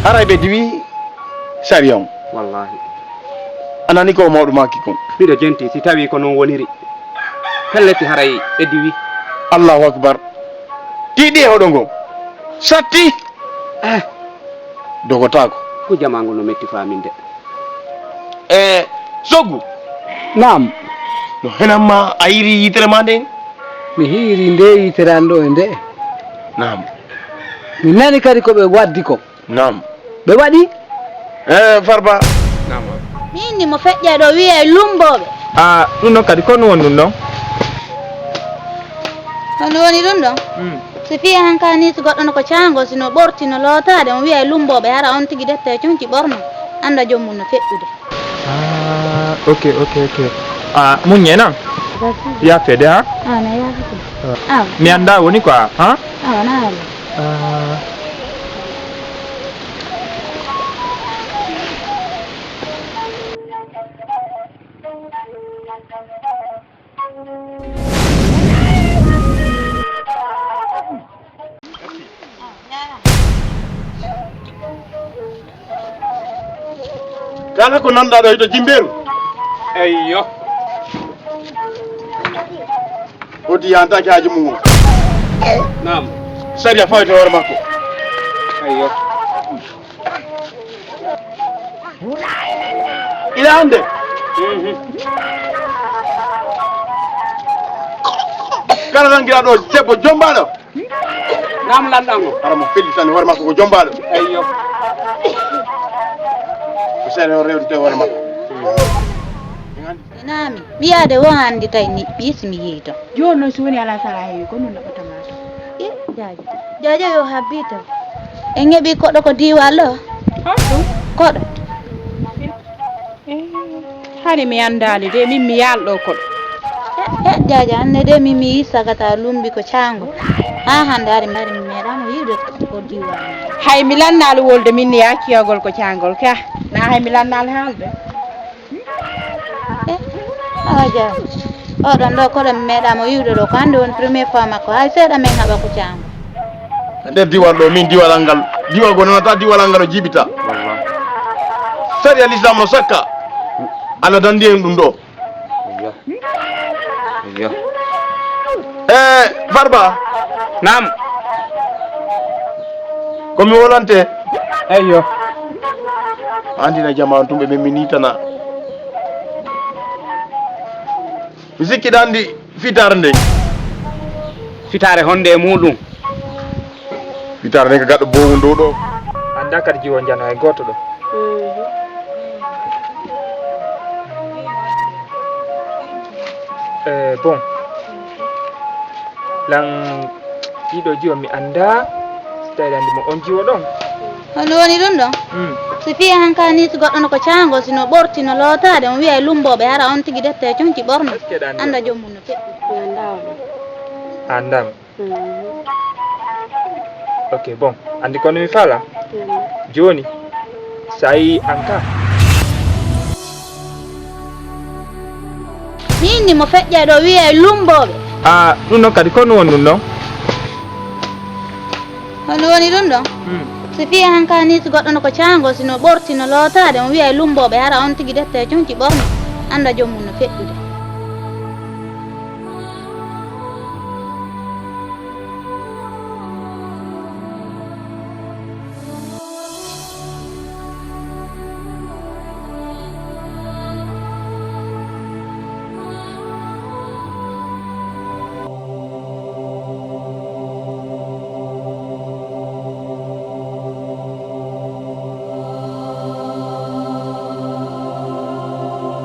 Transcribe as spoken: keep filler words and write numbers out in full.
Haray ɓe diwi sariya on. Wallahi. A nani ko mawɗo maaki kon? Miɗo jenti si tawi ko non woniri. Pellet haray ɓe diwi. Allahu akbar. Tiiɗi e hoɗo ngo. Satti. Eh. Dogotaako. Ko jamaa ngo no metti faaminde. E Soggu. Naam. No henan ma a hiiri yitere ma nden? Mi hiiri nde yitere an ɗo e nde. Naam. Mi nani kadi ko ɓe waddi ko. Naam. Ɓe waɗi? E Farba. Naam. Min ni mo feƴƴa ɗo wiye lumbooɓe. A ɗum ɗon kadi ko no woni ɗum ɗon? Hono woni ɗum ɗon? Mm. Si fii han ka ni si goɗɗo no ko caango, si no ɓorti no lootaade, on wiya e lumbooɓe hara on tigi dette e conci ɓorno, annda joom mum no feƴƴude. Ah, ok, ok, ok. Ah, muññe na? Merci. Yaafeede, ha? Ah, na yaafete. Ah. Ah. Mi annda woni quoi, ha? Ah, na ala. Ah. Kala ko nanɗaa ɗo hito jimbeeru. Eyyo. Oti yantaake haaji mum o. Naam. Sariya fawete hoore makko. Eyyo. Ila hannde. Mhm. Kala nangiraa ɗo debbo jombaaɗo. Naam lanɗango. Hara mo fellitani hoore makko ko jombaaɗo. Eyyo. Ko seeɗa o rewtete hoore makko. Naami, wiyaade wo anndi tawi niɓɓi si mi yii ton. Jooni noon si woni alaa sara heewi ko ɗum naɓata maa tan. I, Jaaja. Jaaja yo habbi taw. En heɓi koɗo ko diiwal ɗo? Honɗum? Koɗo. Eh, hani mi anndaali de, min mi yaalɗo koɗo. He, he, Jaaja, anne de min mi yii sagata lumbi ko caango. Haa hannde ari mari mi meeɗaama yiide ko diiwal. Hay mi lannaali wolde min ni yacciyagol ko caangol ka. Na hay mi lannaali haalde. Eh, awa Jaaja. Oɗon ɗo koɗo mi meeɗaama yiide ɗo ko hannde woni première fois makko. Hay seeɗa min haɓa ko caango. E nder diwal ɗo, min diwalal ngal, diwal go nanata diwalal ngal o jiibita. Wallahi. Sariya l'islam no sakka. Allah dandi en ɗum ɗo. Eyyo. Eyyo. Eh, Farba. Naam. Ko mi wolante. Eyyo. Andina jama on tumɓe ɓe mi nitana. Mi sikki ɗa andi fitaare nden. Fitaare honde e muɗum? Fitaare nden ko gaɗɗo bowum dow ɗo. Annda kadi jiwo njano hay gooto ɗo. Eh, bon. Lan ɗiɗo jiwo mi annda. Si tawi anndi mo on jiwo ɗon. Hono woni ɗum ɗon? Hmm. Si fii han ka ni si goɗɗo no ko caango, si no ɓorti, no lootaade, on wiya e lumbooɓe, hara on tigi dette e conci ɓorno. Est-ce que ɗa anndi? Annda joom mum no feƴƴi. Mi annda on. Anndam. Mhm. Ok, bon. Anndi kono mi faala? Mhm. Jooni, so a yii an ka. Mi inni mo feƴƴa ɗo wiya e lumbooɓe. A, ɗum ɗon kadi, ko no woni ɗum ɗon? Hono woni ɗum ɗon? Hmm. Si fii han ka ni si goɗɗo no ko caango, si no ɓorti, no lootaade, on wiya e lumbooɓe, hara on tigi dette e conci ɓorno, annda joom mum no feƴƴude.